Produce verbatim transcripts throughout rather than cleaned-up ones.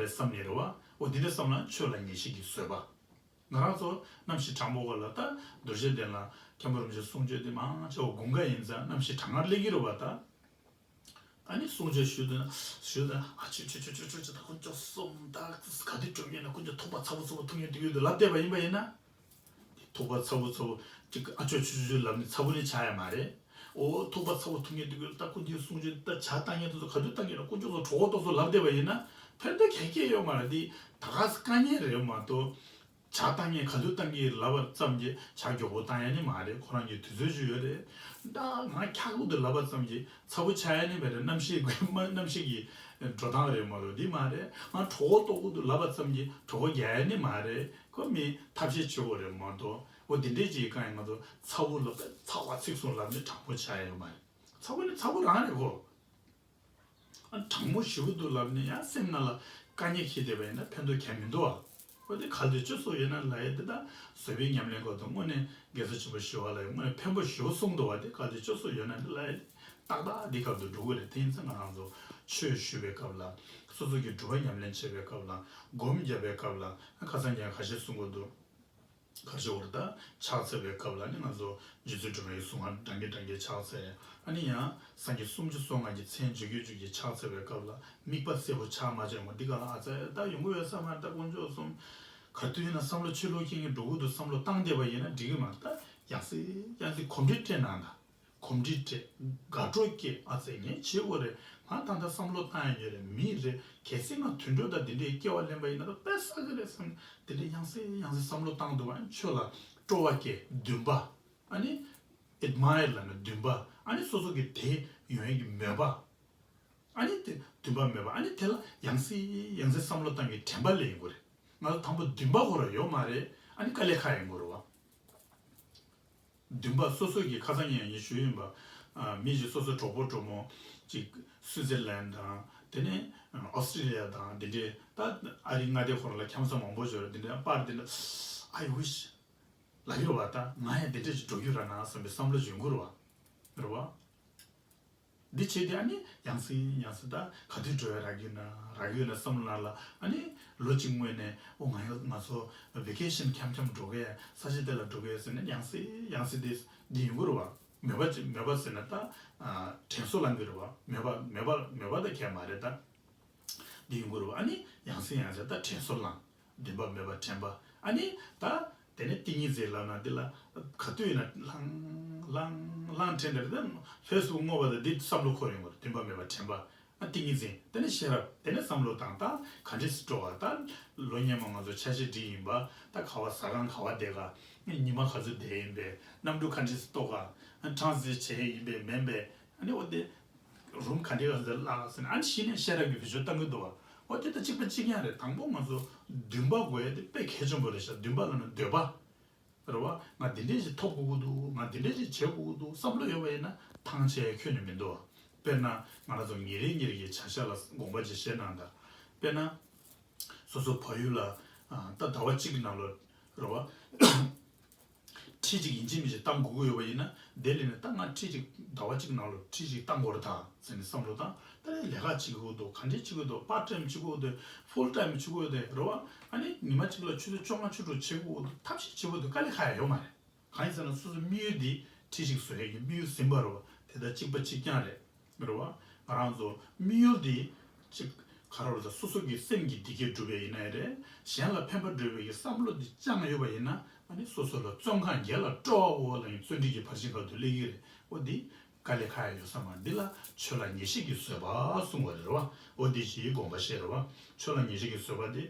རེད་བསམ་ནས་རེད་བ། འོ་འདི་འདྲ་བསམ་ན་ཆོས་ལ་ངེས་ཤེས་ཀྱི་བཟོད་པ། ང་རང་ཚོ་རྣམ་ཤེས་དྲང་པོ་ག་ལ་ད་རྡོ་རྗེ་གདན་ལ་མཁན་པོ་རིན་པོ་ཆེ་གསུང་ཆོས་འདི་མང་ཆེ་བ་དགུན་ཁ་ཡིན་ཙང་རྣམ་ཤེས་གྲང་ངར་སླེབས་ཀྱི་རེད་བ་ད། ཨ་ནི་གསུང་ཆོས་ཞུ་དུས་ན་ཞུ་དུས་ན་ཨ་ཆུ་ཆུ་ཆུ་ཆུ་ཆུ་ཆུ་ད་ཁོ་ཅོག་གསུམ་ད་ག་དུས་གྲོངས་ཡིན་ན་ཁོ་ཅོག་ཐུག་པ་ཚ་པོ་ཚ་པོ་འཐུང་ཡོད་དུས་ཡོད་དུ་ལབ་བསྡད་པ་ཡིན་པ་ཡིན་ན། ཐུག་པ་ཚ་པོ་ཚ་པོ་ཅིག་ཨ་ཆོ་ཆུ་ཆུ་ཆུ་ལབ་ནས་ཚ་པོ་ནི་ཆགས་ཡ་མ་རེད། ཨོ་ཐུག་པ་ཚ་པོ་འཐུང་ཡོད་དུས་ཡོད་ད་ཁོ་འདི་གསུང་ཆོས་ད་ཇ་བཏང་ཡོད་དུས་ག་དུས་བཏང་ཡོད་ན་ཁོ་ཅོག་ཚོ་གྲོགས་པོ་ཏོག་ཚོ་ལབ་བསྡད་པ་ཡིན་ན་ཕན་ཐོགས་ག་གེ་ཡོད་མ་རེད། འདི་ད་ག་ས་དཀའ་ངལ་རེད་མ་གཏོགས། ཇ་བཏང་ངས་ག་དུས་བཏང་གི་ལབ་པ་ཙམ་གྱིས་ཇ་མགྱོགས་པོ་བཏང་ཡ་ནི་མ་རེད། ཁོ་རང་གི་དུས་ཚོད་ཅིག་ཡོད་རེད། ད་ང་འཁྱག་པོ་འདུག་ལབ་པ་ཙམ་གྱིས་ཚ་པོ་ཆགས་ཡ་ནི་མ་རེད། གནམ་གཤིས་རྣམ་གཤིས་ཀྱི་འགྲོ་སྟངས་རེད་མ་གཏོགས་འདི་མ་རེད། ང་གྲོད་ཁོག་ལྟོགས་པོ་འདུག་ལབ་པ་ཙམ་གྱིས་གྲོད་ཁོག་རྒྱག་ཡ་ནི་མ་རེད། ཁོ་མི་ཐབས་ཤེས་བྱེད་དགོས་རེད་མ་གཏོགས། འོ་འདི་འདྲས་ཅིག་གང་ཡིན་ང་ཚོ་ཚ་པོ་ལབ་ཚ་བ་ཚིག་གསུམ་ལབ་ནི་དྲང་པོ་ཆགས་ཡ་ཡོད་མ་རེད། ཚ་པོ་ནི་ཚ་པོ་རང་རེད་ཁོ། ཨ་དྲང་མོ་ཞུ་གི་འདུག་ལབ་ནས་ཡང་སེམས་ནང་ལ་དཀའ་ངལ་འཁྱེར་བསྡད་པ་ཡིན་ན་ཕན་ཐོགས་གང་ཡང་མི་འདུག་ཨ། འོ་དེ་གལ་ཏེ་སྤྱོད་གསུམ་ཡོད་ན་ལབ་ཡ་དེ་དག་བཟོད་པའི་ཉམས་ལེན་སྐོར་དུ་དངོས་གནས་དགེ་རྩ་ཆེན་པོ་ཞུ་བ་ལ་ཡང་དངོས་གནས་ཕན་པོ་ཞུ་གསུངས་འདུག་བ། དེ་གལ་ཏེ་སྤྱོད་གསུམ་ཡོད་ན་ནི་ལབ་ཡ་དེ་ཏག་ཏག་འདི་སྐབས་དུ་འགྲོ་གི་རེད། དེ་ཡིན་ཙང་ང་རང་ཚོ་ཆོས་ཞུ་བའི་སྐབས་ལ་སོ་སོ་གི་སྒྲུབ་པ་ཉམས་ལེན་བྱེད་པའི་སྐབས་ལ་སྒོམ་རྒྱབ་པའི་སྐབས་ལ་ཁ་སང་ཀྱང་ཁ་ཤས་གསུང་གི་འདུག་ག་ཞོར་ད་ཕྱག་འཚལ་བའི་སྐབས་ལ་ནི་ང་ཚོ་རྗེ་བཙུན་སྒྲོལ་མའི་གཟུངས་སྔགས་བགྲང་གིན་བགྲང་གིན་ཕྱག་འཚལ། ཨ་ནི་ཡང་སངས་རྒྱས་སུམ་ཅུ་སོ་ལྔ་གི་མཚན་བརྗོད་ཀྱིན་བརྗོད་ཀྱིན་ཕྱག་འཚལ་བའི་སྐབས་ལ་དམིགས་པ་གསལ་པོ་ཆགས་མ་ཆགས་མོ་འདི་ག་ལ་ཨ་ཙི་ད་ཡོང་གི་ཡོད་ས་མ་རེད། ད་དཀོན་མཆོག་གསུམ་ག་དུས་ཡིན་ན་བསམ་བློ་ཕྱི་ལོགས་ཁྱེར་གིན་འགྲོ་གི་འདུག་བསམ་བློ་བཏང་བསྡད་པ་ཡིན་ན་འགྲིག་གི་མ་རེད། ད་ཡང་སེ་ཡང་སེ་གོམས་འདྲིས་སྤྲད་གནང་དང་། གོམས་འདྲིས་སྤྲད། དགའ་སྤྲོ་སྐྱེ། ཨ་ཙི་ངས་བྱེད་དགོས་རེད། ང་ད་ལྟ་བསམ་བློ་བཏང་ཡ་ཡོད་རེད། མི་རེད། གལ་སྲིད་ང་དུད་འགྲོ་དང་འདི་འདྲའི་སྐྱེ་བ་ལེན་པ་ཡིན་ན་ད་དཔེ་བསགས་ཀྱི་རེད་བསམ། འདི་འདྲའི་ཡང་སེ་ཡང་སེ་བསམ་བློ་བཏང་འདུག་བ། ཆོས་ལ་སྤྲོ་བ་སྐྱེ། འདུན་པ། ཨ་ནི་ཨེཌ་མ་ཡར་ལབ་ན་འདུན་པ། ཨ་ནི་སོ་སོ་གི་དེ་ཡོང་ཡས་ཀྱི་མོས་པ། ཨ་ནི་དེ་འདུན་པ་མོས་པ། ཨ་ནི་དེ་ལ་ཡང་སེ་ཡང་སེ་བསམ་བློ་བཏང་གི་དྲན་པ་སླེབས་ཡོང་གི་རེད། ང་ཚོ་དང་པོ་འདུན་པ་ཁོ་རང་ཡོད་མ་རེད། ཨ་ནི་དཀའ་ལས་ཁག་ཡོང་གི་རེད་བ། འདུན་པ་སོ་སོ་གི་ཁ་སང་ཉིན་ངས་ཞུས་ཡིན་པ། ཨ་མི་ཞིག་སོ་སོ་གྲོགས་པོ་གྲོགས་མོ་ཅིག་སུའི་ཙེར་ལན་དང་དེ་ནས་ཨོ་སི་ཀྲི་ལི་ཡ་དང་དེ་འདྲའི་ད་ཨ་རི་མངའ་སྡེ་ཁོ་རང་ལ་འཁྱམ་ས་མང་པོ་ཡོད་རེད། དེ་འདྲའི་པར་དེ་འདྲ་I wish ལབ་ཡོད་པ། ད་ང་ཡང་དེ་འདྲ་ཞིག་འགྲོ་རྒྱུ་ར་ན་བསམ་པའི་བསམ་བློ་ཡོང་གི་རེད་བ། རེད་བ། འདི་བྱས་ཏེ་ཨ་ནི་ཡང་སེ་ཡང་སེ་ད་ག་དུས་འགྲོ་ཡ་རག་གི་ཡོད་ན་རག་གི་ཡོད་ན་བསམ་བློ་ནང་ལ་ཨ་ནི་ལོ་གཅིག་སྔོན་ནས་ཨོ་ང་ཡང་ང་ཚོ་བེ་ཀེ་ཤན་འཁྱམ་འཁྱམ་འགྲོ་གི་ས་ཆ་དེ་ལ་འགྲོ་གི་ཟེར་ནས་ཡང་སེ་ཡང་སེ་དེ་འདི་ཡོང་གི་རེད་བ། མོས་པ་ཅིག་མོས་པ་ཟེར་ན་ད་དྲན་གསོ་ལངས་གི་རེད་བ། མོས་པ་མོས་པ་མོས་པ་ད་གས་མ་རེད་ད། འདི་ཡོང་གི་རེད་བ། ཨ་ནི་ཡང་སེ་ཡང་སེ་ད་དྲན་གསོ་ལངས། འདུན་པ་མོས་པ་དྲན་པ། ཨ་ནི་ད་དེ་ནས་ཏིང་ངེ་འཛིན་ལབ་ན་འདི་ལ་ག་དུས་ཡིན་ན་ལྷང་ལྷང་ལྷང་དྲན་འདྲ་རེད། ད་ཕེ་སི་བུག་བསྔོགས་པ་དང་འདི་བསམ་བློ་འཁོར་ཡོང་གི་རེད། འདུན་པ་མོས་པ་དྲན་པ། ཨ་ཏིང་ངེ་འཛིན། དེ་ནས་ཤེས་རབ། དེ་ནས་བསམ་བློ་བཏང་། ད་ག་འདྲས་སེ་འགྲོ་ག་ད་ལོ་སྔོན་མ་ང་ཚོ་འཆར་གཞི་སྒྲིག་ཡིན་པ། ད་ག་བ་ཟ་ཁང་ག་བ་བསྡད་ག་ཉི་མ་ག་ཚོད་བསྡད་ཡིན་པས། གནམ་གྲུ་ག་འདྲས་སེ་གཏོགས་ག་གྲངས་རྩིས་བྱས་ཡིན་པས་མིན་པས། ཨ་ནི་འོ་དེ། རུམ་ག་འདྲའི་ག་ཚོད་བརླག་ཟེར་ན་ཨ་ནི་གཞི་ནས་ཤེས་རབ་ཀྱི་བེད་སྤྱོད་བཏང་གི་འདུག་བ། འོ་དེ་དང་གཅིག་པ་གཅིག་རྐྱང་རེད། དང་པོ་ང་ཚོ་འདུན་པ་དགོས་ཡ་དེ་དཔེ་གལ་ཆེན་པོ་རེད་ཤག་འདུན་པ་ལབ་ན་འདོད་པ་རེད་བ། ང་འདི་འདྲས་ཞིག་ཐོབ་དགོས་ཀྱི་འདུག་ང་འདི་འདྲས་ཞིག་བྱེད་དགོས་ཀྱི་འདུག་བསམ་བློ་ཡོད་པ་ཡིན་ན་ཐང་ཆད་ཡ་ཁྱོན་ནས་མི་འདུག་བ། དཔེར་ན་ང་རང་ཚོ་ཉིན་རེ་ཉིན་རེ་གི་བྱ་གཞག་ལ་དགོངས་པ་ཅིག་བཞེས་གནང་དང་། དཔེར་ན། སོ་སོ་བལ་ཡུལ་ལ་ད་ཟླ་བ་གཅིག་གི་ནང་ལ་རེད་བ། ཁྲི་གཅིག་ཡིན་གཅིག་མིན་གཅིག་བཏང་དགོས་ཀྱི་ཡོད་པ་ཡིན་ན་དེ་ལས་ནས་ད་ང་ཁྲི་གཅིག་ཟླ་བ་གཅིག་ནང་ལ་ཁྲི་གཅིག་བཏང་དགོས་རེད་ད་ཟེར་ནས་བསམ་བློ་བཏང་། ད་ནི་ལས་ཀ་བྱེད་དགོས་འདུག་ག་འདྲས་བྱེད་དགོས་འདུག part time བྱེད་དགོས་འདུག full time བྱེད་དགོས་འདུག་རེད་བ། ཨ་ནི་ཉི་མ་གཅིག་ལ་ཆུ་ཚོད་བཅོ་ལྔ་བཅུ་དྲུག་བྱེད་དགོས་འདུག་ཐབས་ཤེས་བྱེད་དགོས་འདུག་དཀའ་ལས་ཁག་ཡ་ཡོད་མ་རེད། གང་ཡིན་ཟེར་ན་སོ་སོའི་དམིགས་ཡུལ་འདི་ཁྲི་གཅིག་བཟོ་ཡས་ཀྱི་དམིགས་ཡུལ་ཟིན་པ་རེད་བ། དེ་དང་གཅིག་པ་གཅིག་རྐྱང་རེད། རེད་བ། ང་རང་ཚོ་དམིགས་ཡུལ་འདི་གཅིག་ག་རེ་རེད་ད་སོ་སོ་གི་སེམས་ཀྱི་བདེ་སྐྱིད་སྒྲུབ་པ་ཡིན་ན་ཡང་རེད། གཞན་ལ་ཕན་པ་སྒྲུབ་པའི་བསམ་བློ་འདི་བཅངས་ཡོད་པ་ཡིན་ན་ཨ་ནི་སོ་སོ་ལ་བཙོན་ཁང་བརྒྱད་ལ་སྤྲོ་བ་འོ་ལ་ཡིན་བརྩོན་འགྲུས་ཀྱི་བར་ཆད་ཁ་ཐུག་སླེབས་ཀྱི་རེད། འོ་འདི་དཀའ་ལས་ཁག་ཡ་ཡོད་ས་མ་འདི་ལ་ཆོས་ལ་ངེས་ཤེས་ཀྱི་བཟོད་པ་གསུངས་པ་རེད་བ། འོ་འདི་ཞིག་དགོངས་པ་བཞེས་རེད་བ། ཆོས་ལ་ངེས་ཤེས་ཀྱི་བཟོད་པ་འདི།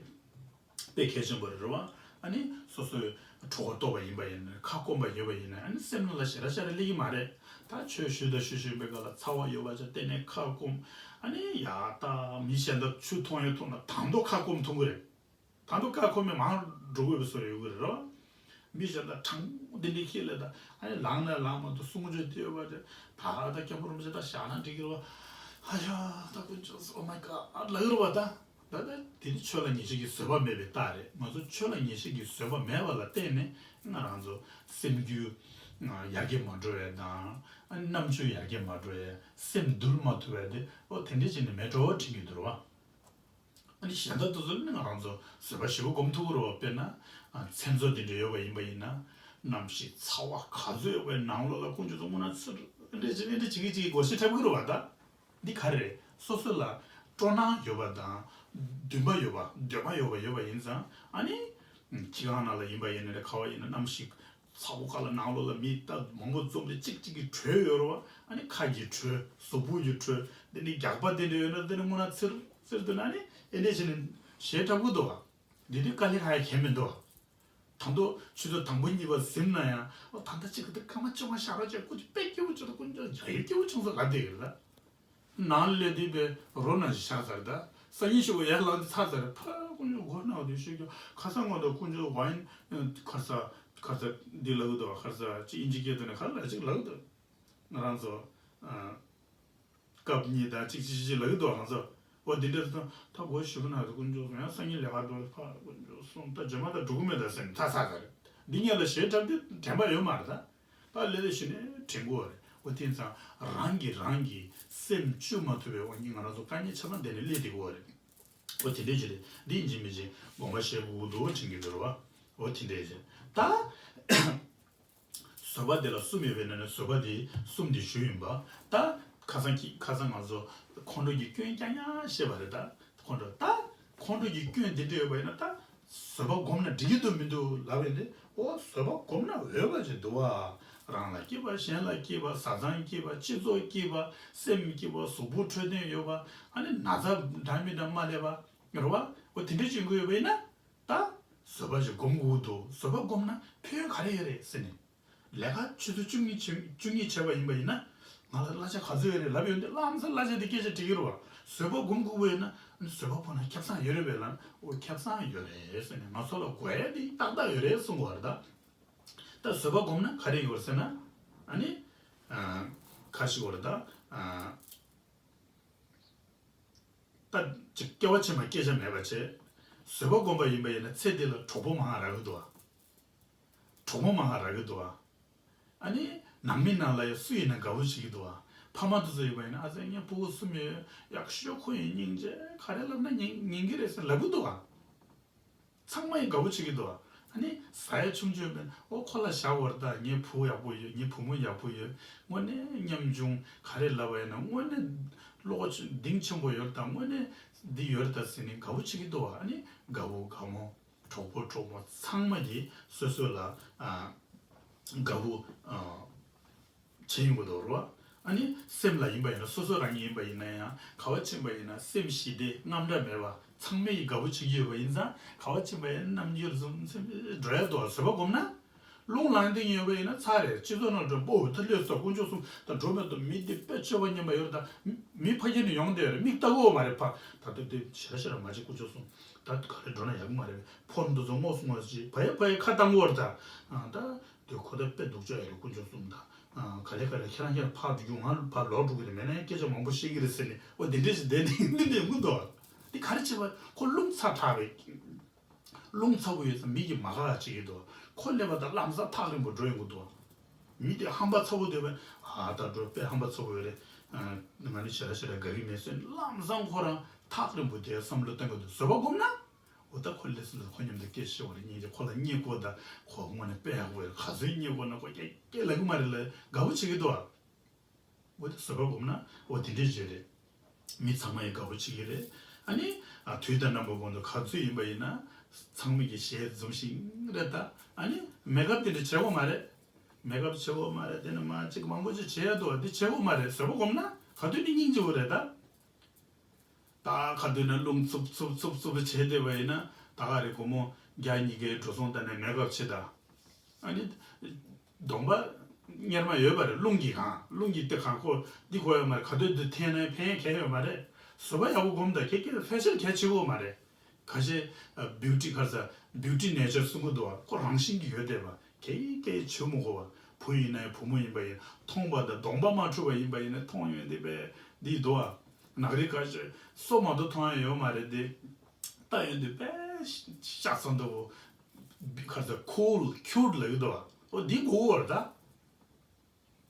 དཔེ་གལ་ཆེན་པོ་རེད་བ། ཨ་ནི་སོ་སོའི་གྲོད་ཁོག་ལྟོགས་པ་ཡིན་པ་ཡིན་ན་ཁ་སྐོམ་པ་ཡོད་པ་ཡིན་ན་ཨ་ནི་སེམས་ནང་ལ་ཞེ་དྲག་ཞེ་དྲག་སླེབས་ཀྱི་མ་རེད། ད་ཆོས་ཞུས་དང་ཞུ་བཞིན་པའི་སྐབས་ལ་ཚ་བ་ཡོད་པ་ཆ་གཏན་ནས་ཁ་སྐོམ། ཨ་ནི་ཡ་ད་མི་གཞན་དག་ཆུ་འཐུང་ཡོད་འཐུང་ན་དང་ཐོག་ཁ་སྐོམ་འཐུང་གི་རེད། དང་ཐོག་ཁ་སྐོམ་མེད་མང་འགྲོ་དགོས་པའི་བཟོ་ཡོད་ཀྱི་རེད་རོ། མི་གཞན་དག་དྲང་པོ་འདི་འདྲའི་ཁྱེད་ལས་ད་ཨ་ནི་ལངས་ན་ལངས་མ་ཐུབ་གསུང་ཆོས་དེ་ཡོད་པ་དེ་ད་ད་སྐྱབས་མགོན་རིན་པོ་ཆེ་ད་བཞག་ན་འགྲིག་གི་རེད་བ། ཨ་ཡ་ད་དཀོན་མཆོག་གསུམ། Oh my God ལབ་ཀྱི་རེད་བ་ད། ད་ལྟ་དེ་ནི་ཆོས་ལ་ངེས་ཤེས་ཀྱི་བཟོད་པ་མེད་པའི་རྟགས་རེད། ང་ཚོ་ཆོས་ལ་ངེས་ཤེས་ཀྱི་བཟོད་པ་མེད་པ་ལ་བརྟེན་ནས་ང་རང་ཚོ་སེམས་རྒྱུད་ཡར་རྒྱས་མ་འགྲོ་བའི་དང་རྣམ་དཔྱོད་ཡར་རྒྱས་མ་འགྲོ་བའི་སེམས་འདུལ་མ་ཐུབ་པའི་དེ་ཨོ་དེ་འདྲས་བྱས་ནས་མེད་འགྲོ་དྲན་གྱི་འདུག་རེད་བ། ཨ་ནི་གཞན་དག་དེ་ཚོ་ནི་ང་རང་ཚོ་བཟོད་པ་ཞེ་པོ་སྒོམ་ཐུབ་ཀྱི་རེད་བ། དཔེར་ན་ཨ་མཚན་མཚོན་དེ་འདྲ་ཡོད་པ་ཡིན་པ་ཡིན་ན། གནམ་གཤིས་ཚ་བ་ག་ཚོད་ཡོད་པའི་ནང་ལོགས་ལ་དཀོན་མཆོག་གསུམ་སྨོན་ལམ་ཚིག་འདྲ་ཅིག་འདྲ་ཅིག་གི་ཅིག་གི་སྒོ་ཕྱེ་འཁྲབ་ཀྱི་རེད་བ། ད་འདི་ག་རེ་རེད། སོ་སོ་ལ་སྤྲོ་སྣང་ཡོད་པ་དང་། འདུན་པ་ཡོད་པ། འདོད་པ་ཡོད་པ་ཡོད་པ་ཡིན་ཙང་། ཨ་ནི་ཁྱི་གང་ནང་ལ་ཡིན་པ་ཡིན་ན་རེད། ག་བ་ཡིན་ན་གནམ་གཤིས་ཚ་བོ་ཁ་ལ་ནང་ལོགས་ལ་མི་ད་མང་པོ་འཛོམས་ཏེ་གཅིག་གཅིག་གི་དྲོད་ཡོད་རེད་བ། ཨ་ནི་ཁ་གི་དྲོད། གཟུགས་པོ་གི་དྲོད། དེ་ནི་རྒྱགས་པ་དེ་འདྲ་ཡོད་ན་དེ་ནི་སྨོན་ལམ་ཚིག་ཚིག་འདོན་ན་ནི་ཨེ་འདྲ་བྱས་ནས་གཞས་འཁྲབ་གི་འདུག་བ། འདི་དུས་དཀའ་ལས་ཁག་ཡ་གང་ཡང་མི་འདུག་བ། ད་དུང་ཆུ་ཚོད་དང་པོ་གཉིས་པ་ཟིན་ན་ཡང་། ཨོ་ད་ལྟ་གཅིག་གི་དུས་སྐར་མ་བཅོ་ལྔ་ཤར་བ་བྱས། ཀུ་ཅི་དཔེ་སྐྱིད་པོ་བྱུང་། དཀོན་མཆོག་ཡག་སྐྱིད་པོ་བྱུང་སོང་ལབ་བསྡད་ཡོད་ལ། ནང་ལས་དེ་བས་རོ་ན་ཞིག་ཤར་ཚར། ད་སང་ཉིན་ཞིག་གོ་ཡར་ལངས་ཚར་ཚར། ཕ་དཀོན་མཆོག་སྒོ་ནང་དུ་ཤོད་རྒྱུ་ཁ་སང་ངོ་ད་དཀོན་མཆོག་ཝ་ཡིན་ཁར་ས་ཁར་ས་འདི་ལབ་གི་འདུག་ཁར་ས་ཅིག་ཨིན་ཇི་སྐད་དུ་ནས་ག་ལ་ཅིག་ལབ་གི་འདུག་ང་རང་ཚོ་ཨ་སྐབས་གཉིས་དང་ཅིག་ཅིག་ཅིག་ལབ་གི་འདུག་ང་ཚོ། འོ་འདི་འདྲ་དུ་ད་སྒོ་ཞིག་གི་ནང་དུ་དཀོན་མཆོག་གསུམ། ཡང་སང་ཉིན་ལས་ཀ་འགྲོ། ཕ་དཀོན་མཆོག་གསུམ། ད་རྗེས་མ་ད་འགྲོ་གི་མེད་ད་ཟེར་ནས་ཚར་ཚར་ཚར། འདི་ངས་ལ་གཞས་འཁྲབ་དུས་དྲན་པ་ཡོད་མ་རེད་ད། ད་ལས་ལས་ཞུས་ནས་དྲན་གོ་རེད། འོ་དེ་ཙང་རང་གིས་རང་གི་སེམས་བཅོས་མ་ཐུབ་པའི་དབང་གིས་ང་རང་ཚོ་དཀའ་ངལ་ཆེ་ན་དེ་ནས་སླེབས་བསྡད་ཀྱི་ཡོད་རེད། འོ་དེ་འདྲས་ཅིག་རེད། འདི་ཡིན་གཅིག་མིན་གཅིག་དགོངས་པ་བཞེས་དགོས་ཀྱི་འདུག་དྲན་གྱི་འདུག་རེད་བ། འོ་དེ་འདྲས་ཅིག་ད། བཟོད་པ་དེ་ལ་གསུམ་ཡོད་པའི་ནང་ནས་བཟོད་པ་དེ་གསུམ་དེ་ཞུས་ཡིན་པ། ད་ཁ་སང་གི་ཁ་སང་ང་ཚོ་ཁོང་ཁྲོ་གི་སྐྱོན་རྐྱང་རྐྱང་བཤད་པ་རེད་ད། ཁོང་ཁྲོ་ད། ཁོང་ཁྲོ་གི་སྐྱོན་འདི་འདྲ་ཡོད་པ་ཡིན་ན་ད། བཟོད་པ་སྒོམ་ན་འགྲིག་གི་འདུག་མི་འདུག་ལབ་ཡོང་དུས། ཨོ་བཟོད་པ་སྒོམ་ན་འོས་པ་ཅིག་འདུག་བ། རང་ལ་སྐྱིད་པ། གཞན་ལ་སྐྱིད་པ། བཟའ་ཚང་སྐྱིད་པ། སྤྱི་ཚོགས་སྐྱིད་པ། སེམས་སྐྱིད་པ། གཟུགས་པོ་འཕྲོད་བསྟེན་ཡོད་པ། ཨ་ནི་ན་ཚ་འདྲ་མི་འདྲ་མ་སླེབས་པ་རེད་བ། ཨོ་དེ་འདྲ་ཅིག་དགོས་ཡོད་པ་ཡིན་ན། ད་བཟོད་པ་ཅིག་སྒོམ་དགོས་འདུག་བཟོད་པ་སྒོམ་ན་ཕན་ཡོན་ག་རེ་ཡོད་རེད་ཟེར་ནས། ལས་ཀ་ཆུ་ཚོད་བཅུ་གཉིས་བྱེད་བཅུ་གཉིས་བྱས་པ་ཡིན་པ་ཡིན་ན། ང་ལ་གླ་ཆ་ག་ཚོད་ཡོད་རེད་ལབ་ཡོང་དུས། ལམ་སང་གླ་ཆ་དེ་སྐད་ཆ་དྲིས་ཀྱི་རེད་བ། བཟོད་པ་སྒོམ་དགོས་པ་ཡིན་ན་ཨ་ནི་བཟོད་པ་སྒོམ་ན་ཁེ་བཟང་ཡོད་རེད་པས་ལབ་ན། ཨོ་ཁེ་བཟང་ཡོད་རེད་ཟེར་ནས། ང་ཚོ་ལ་དགོས་ཡ་དེ་ཏག་ཏག་ཡོད་རེད་གསུང་གི་ཡོད་རེད་ད། ད་བཟོད་པ་སྒོམ་ན་ག་རེ་ཡོད་རེད་ཟེར་ན། ཨ་ནི་ཨ་ཁ་ཞིག་ཡོད་རེད་ད། ཨ། ད་ཅིག་སྐྱེ་བ་ཕྱི་མ་སྐྱེ་ཆ་མེད་པ་བྱས། བཟོད་པ་སྒོམ་པ་ཡིན་པ་ཡིན་ན་ཚེ་འདི་ལ་གྲོགས་པོ་མང་རག་གི་འདུག་བ། གྲོགས་པོ་མང་རག་གི་འདུག་བ། ཨ་ནི་ནང་མི་ནང་ལ་ཡང་སུ་ཡིན་ན་དགའ་བོ་བྱེད་ཀྱི་འདུག་བ། ཕ་མ་དེ་ཚོ་ཡིན་པ་ཡིན་ན། ཨ་ཙི་ངའི་ཕྲུ་གུ་གསུམ་ཡོད། ཡག་ཤོས། ཁོ་ཡིན་སྙིང་རྗེ། ག་རེ་ལབ་ན་ཉན་ཉན་གྱི་རེད་ཟེར་ལབ་གི་འདུག་བ། ཚང་མ་ཡིས་དགའ་པོ་བྱེད་ཀྱི་འདུག་ཨ་ནི་ཟ་ཡ་ཆུང་ཆུང་མེད། ཨོ་ཁོ་ལ་བཞག་པར་ད། ངའི་བུ་ཡག་པོ་ཡོད། ངའི་བུ་མོ་ཡག་པོ་ཡོད། དངོས་གནས་ཉམ་ཆུང་ག་རེ་ལབ་པ་ཡིན་ན། དངོས་གནས་བློ་གདེང་ཆེན་པོ་ཡོད་ད། དངོས་གནས་འདི་ཡོད་ད་ཟེར་ནས་དགའ་པོ་བྱེད་ཀྱི་འདུག་ཨ་ནི་དགའ་བོ་དགའ་མོ་གྲོགས་པོ་གྲོགས་མོ་ཚང་མ་གིས་སོ་སོ་ལ་ཨ་དགའ་བོ་ཨ། བྱེད་ཡོང་གི་འདུག་རོ། ཨ་ནི་སེམས་ལ་ཡིན་པ་ཡིན་ན། སོ་སོ་རང་ཉིད་ཡིན་པ་ཡིན་ན་ཡང་། ག་བ་ཕྱིན་པ་ཡིན་ན་སེམས་ཞི་བདེ་རྔམ་སྐྲག་མེད་པ། ཚང་མས་དགའ་པོ་བྱེད་ཀྱི་ཡོད་པ་ཡིན་ཙང་། ག་བ་ཕྱིན་པ་ཡིན་ན་རྣམ་འགྱུར་བཟུང་སེམས་འགྲོ་ཡ་འདུག་བཟོད་པ་སྒོམ་ན། རླུང་ལངས་སྟེང་ཡོད་པ་ཡིན་ན་ཚར་རེད། སྤྱི་ཚོགས་ནང་འགྲོ་པོ་ད་སླེབས་སོང་། དཀོན་མཆོག་གསུམ་ད་འགྲོ་མེད་དུ། མི་འདི་དཔེ་སྤྱོད་པ་ངན་པ་ཡོད་རེད་ད། མི་ཕ་གི་ནས་ཡོང་བསྡད་རེད། མིག་ལྟ་གོ་མ་རེད་ཕ། ད་ལྟ་འདི་ཞེ་དྲག་ཞེ་དྲག་མ་བྱེད། དཀོན་མཆོག་གསུམ་ད་ག་རེ་འགྲོ་ན་ཡག་གི་མ་རེད། ཕོར་འདི་ཚོ་སྔོག་སོང་བ་ཞིག་བ་ཡ་བ་ཡ་ཁ་བཏང་གོ་རེད་ད། ད། དེ་ཁོ་ད་དཔེ་སྡུག་ཅག་ཡོད་རེད། དཀོན་མཆོག་གསུམ་ད། ཨ། ག་ལེ་ག་ལེ་ཁྱེད་རང་ཁྱེད་རང་ཕར་འགྲོ་རྒྱུ། ང་ཕར་ལོག་འགྲོ་གི་རེད། མེད་ན་ཡང་སྐད་ཆ་མང་པོ་བཤད་ཀྱི་རེད་ཟེར་ནས། འོ་དེ་འདྲས་ཞིག་བསྡད་ནས་འདི་འདྲས་མུ་འདུག་དེ་ག་རེ་བྱེད་པ། ཁོ་རླུང་ཚ་དྲགས་པས། རླུང་ཚ་པོ་ཡོད་ཙང་མི་གིས་མ་དགའ་བྱེད་ཀྱི་འདུག་ཁོ་སླེབས་པ་དང་ལམ་སང་ཐག་རིང་པོ་འགྲོ་ཡོང་གི་འདུག་མི་དེ་ཧམ་པ་ཚ་པོ་འདུག་པས། ཨ་ད་འགྲོ་དཔེ་ཧམ་པ་ཚ་པོ་ཡོད་རེད། ཨ། ང་ནི་ཞེ་དྲག་ཞེ་དྲག་དགའ་གི་མེད་ཟེར་ནས་ལམ་སང་ཁོ་རང་ཐག་རིང་པོ་དེ་བསམ་བློ་གཏོང་གི་འདུག་བཟོད་པ་སྒོམ་ན། འོ་ད་ཁོ་སླེབས་ཚར་ཙང་ཁོ་མཉམ་དུ་སྐད་ཆ་བཤད་པ་རེད། སྙིང་རྗེ། ཁོ་ལ་བརྙས་བཀོད་དང་། ཁོ་དངོས་གནས་དཔེ་ཡག་པོ་རེད། ག་ཚོད་བརྙས་བཀོད་ན་ཁོ་སྐད་སྐད་ལབ་གི་མ་རེད་ལབ། དགའ་པོ་བྱེད་ཀྱི་འདུག་ཨ། འོ་ད་བཟོད་པ་སྒོམ་ན་འོ་དེ་འདྲས་བྱེད་རེད། མི་ཚང་མ་ཡིས་དགའ་པོ་བྱེད་ཀྱི་རེད། ཨ་ནི་ཨ་དུས་དང་རྣམ་པ་ཀུན་ཏུ་ག་ཚོད་ཡིན་པ་ཡིན་ན་ཚང་མ་གིས་ཞལ་འཛུམ་ཞིང་རེད་ད། ཨ་ནི་མེག་ཨབ་དེ་འདྲ་བྱེད་དགོས་མ་རེད། མེག་ཨབ་བྱེད་དགོས་མ་རེད། དེ་ནི་མ་གཅིག་མང་པོ་ཅིག་བྱེད་ཡ་འདུག་ཨ། དེ་བྱེད་དགོས་མ་རེད། བཟོད་པ་སྒོམ་ན་ག་དུས་ནས་སྙིང་རྗེ་པོ་རེད་ད། ད་ག་དུས་ན་རླུང་འཚུབ་འཚུབ་འཚུབ་འཚུབ་བྱས་བསྡད་པ་ཡིན་ན། ད་ག་རེ་སྒོར་མོ་བརྒྱ་ཉིས་བརྒྱའི་འགྲོ་སོང་བཏང་ནས་མེག་ཨབ་བྱེད་ད། ཨ་ནི་གདོང་པ་གཉེར་མ་ཡོད་པ་རེད། རླུང་གིས་གང་། རླུང་གིས་དེ་གང་ཁོ་འདི་ཁོ་ཡོད་མ་རེད། ག་དུས་འདི་འཐེན་ན་ཕན་གང་ཡོད་མ་རེད། བཟོད་པ་ཡག་པོ་སྒོམ་ད། ཁྱེད་ཀྱིས་ཕལ་ཆེར་ག་བྱེད་དགོས་མ་རེད། ཁ་ཤས་ཨ་བིའུ་ཊི་ག་རེ་ཟ། བིའུ་ཊི་ནེ་ཅར་གསུང་གི་འདུག་བ། ཁོ་རང་བཞིན་གྱིས་ཡོད་བསྡད་པ། གས་གས་བྱེད་མི་དགོས་པ། བུ་ཡིན་ན་ཡང་བུ་མོ་ཡིན་པ་ཡིན། མཐོང་བ་དང་གདོང་པ་མ་འཁྲུལ་བ་ཡིན་པ་ཡིན་ན་མཐོང་ཡོང་དུས་དཔེ་འདི་འདུག་བ། ནག་རིལ་ཁ་ཤས་སོ་མ་གཏོགས་མཐོང་ཡ་ཡོད་མ་རེད་དེ། ལྟ་ཡོང་དུས་དཔེ་ཤ་ཚ་འདུག་བ། ག་རེ་ཟ། ཁུལ་ཁིའུཊ་ལབ་ཀྱི་འདུག་བ། འོ་འདི་དགོས་པ་རེད་ད།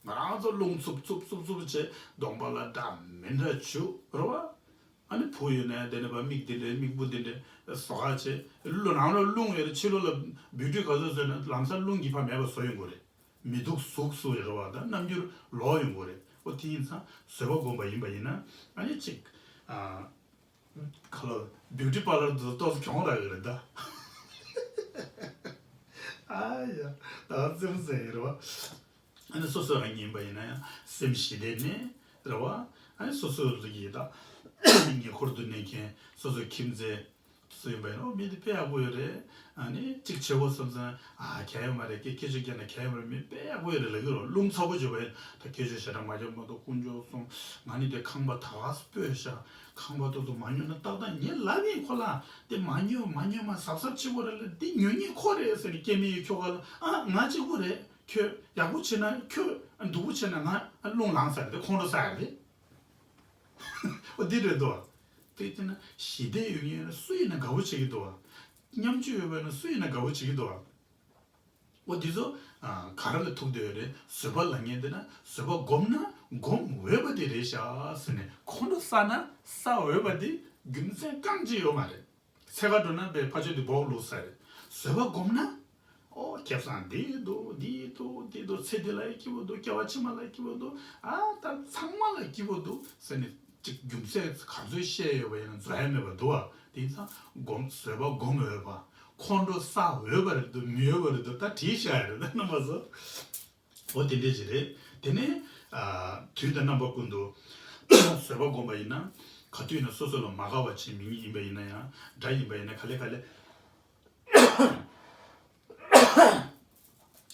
ང་རང་ཚོ་རླུང་འཚུབ་འཚུབ་འཚུབ་འཚུབ་བྱས། གདོང་པ་ལ་འདྲ་མི་འདྲ་བྱུག་རེད་བ། ཨ་ནི་བུ་ཡོད་ན་དེ་ནས་ཕར་མིག་འདི་འདྲ་མིག་སྤུ་འདི་འདྲ་བཟོ་ག་བྱེད། ལོ་ནང་ལོགས་རླུང་ཡོད་རེད། ཕྱི་ལོགས་ལ་བུ་ཊི་ག་ཚོད་བཟོས་ན་ལམ་སང་རླུང་གིས་ཕར་མེད་པ་བཟོ་ཡོང་གི་རེད། མི་སྡུག་ཟུག་ཟུག་ཡོད་རེད་བ། ད་རྣམ་འགྱུར་ལོག་ཡོང་གི་རེད། ཨོ་དེ་ཡིན་ཙང་བཟོད་པ་སྒོམ་པ་ཡིན་པ་ཡིན་ན་ཨ་ནི་ཅིག་ཨ། ཁ་ལོ་བིའུ་ཊི་པར་ལར་དུ་ཏོག་ཙམ་གྱོང་རག་གི་རེད་ད། ཨ་ཡ། ད་རྩེད་མོ་རྩེ་ཡི་རེད་བ། ཨ་ནི་སོ་སོ་རང་ཉིད་ཡིན་པ་ཡིན་ན་ཡང་སེམས་ཞི་བདེ་ནས་རེད་བ། ཨ་ནི་སོ་སོ་ལ་ཡི་ད་ཉེ་འཁོར་དུ་གནས་མཁན་སོ་སོའི་ཁྱིམ་མཚེས་སུ་ཡིན་པ་ཡིན་ན། ཨོ་མི་དེ་དཔེ་ཡག་པོ་ཡོད་རེད། ཨ་ནི་གཅིག་བྱེད་དགོས་བསམ་ཙང་ཨ་གལ་ཡོད་མ་རེད། སྐད་སྐད་ཆ་བརྒྱབ་ན་གལ་ཡོད་མ་རེད། མི་དཔེ་ཡག་པོ་ཡོད་རེད་ལབ་ཀྱི་རེད། རླུང་ཚ་པོ་བརྗོད་པ་ཡིན་ད། སྐད་ཆ་ཞེ་དྲག་མ་བརྒྱབ་མ་གཏོགས། དཀོན་མཆོག་གསུམ། ང་ནི་དེ་ཁང་པ་ད་ག་སེ་སྤོས་ཤག་ཁང་པ་ཏོག་ཏོག་མ་ཉོ་ན་ཏག་ཏག་ངས་ལབ་ཡིན་ཁོ་ལ། དེ་མ་ཉོ་མ་ཉོ་མ་གཟབ་གཟབ་བྱེད་དགོས་རེད་ལ། དེ་ཉོ་མཁན་ཁོ་རེད་ཟེར་ནས་སྐྱེ་དམན་ཡོད་ཁྱོ་ག་ལ། ཨ་ང་གཅིག་པུ་རེད། ཁྱོད་ཡག་པོ་བྱེད་ན་ཁྱོད། སྡུག་པོ་བྱེད་ན་ང་། རླུང་ལངས་ས་རེད་དེ། ཁོང་ཁྲོ་ཟ་ཡ་རེད། ཨོ་འདི་རེད་དོ། དེ་བལྟས་ན་ཞི་བདེ་ཡོད་མཁན་ཡོད་ན་སུ་ཡིན་ན་དགའ་པོ་བྱེད་ཀྱི་འདུག་བ། མཉམ་སྤྱོད་ཡོད་པ་ཡིན་ན་སུ་ཡིན་ན་དགའ་པོ་བྱེད་ཀྱི་འདུག་བ། ཨོ་འདི་ཚོ་ཨ་ག་རེ་ལ་ཐུག་བསྡད་ཡོད་རེད། བཟོད་པ་ལབ་མཁན་དེ་ན་བཟོད་པ་སྒོམ་ན་སྒོམ་འོས་པ་དེ་རེད་ཤག་ཟེར་ནས། ཁོང་ཁྲོ་ཟ་ན་ཟ་འོས་པ་དེ་རྒྱུ་མཚན་རྐང་གཅིག་ཡོད་མ་རེད། འཚོལ་ག་འགྲོ་ན་པའི་ཕ་ཆོས་དེ་སྦོག་ལུག་ས་རེད། བཟོད་པ་སྒོམ་ན། ཨོ་ཁེ་བཟང་འདི་འདུག་འདི་འདུག་འདི་འདུག་ཚེ་འདི་ལ་ཡང་སྐྱིད་པོ་འདུག་སྐྱེ་བ་ཕྱི་མ་ལ་སྐྱིད་པོ་འདུག་ཨ་ད་ཚང་མ་ལ་སྐྱིད་པོ་འདུག་ཟེར་ནས་ཅིག་རྒྱུ་མཚན་ག་ཚོད་བཤད་ཡོད་པ་ཡིན་ན་འཛོལ་ཡ་མེད་པ་འདུག་བ། དེ་ཡིན་ཙང་སྒོམ། བཟོད་པ་སྒོམ་འོས་པ། ཁོང་ཁྲོ་ཟ་འོས་པ་རེད་འདུག་མི་འོས་པ་རེད་འདུག་ད་བྲིས་བཞག་ཡ་རེད་ད་རྣམ་པ་ཚོ། འོ་དེ་འདྲས་ཅིག་རེད། དེ་ནས་ཨ་དུས་དང་རྣམ་པ་ཀུན་ཏུ་བཟོད་པ་སྒོམ་པ་ཡིན་ན། ག་དུས་ཡིན་ན་སོ་སོ་ལ་མ་དགའ་བ་བྱེད་མི་ཡིན་པ་ཡིན་ན་ཡང་འདྲ་ཡིན་པ་ཡིན་ན་ག་ལེ་ག་ལེ་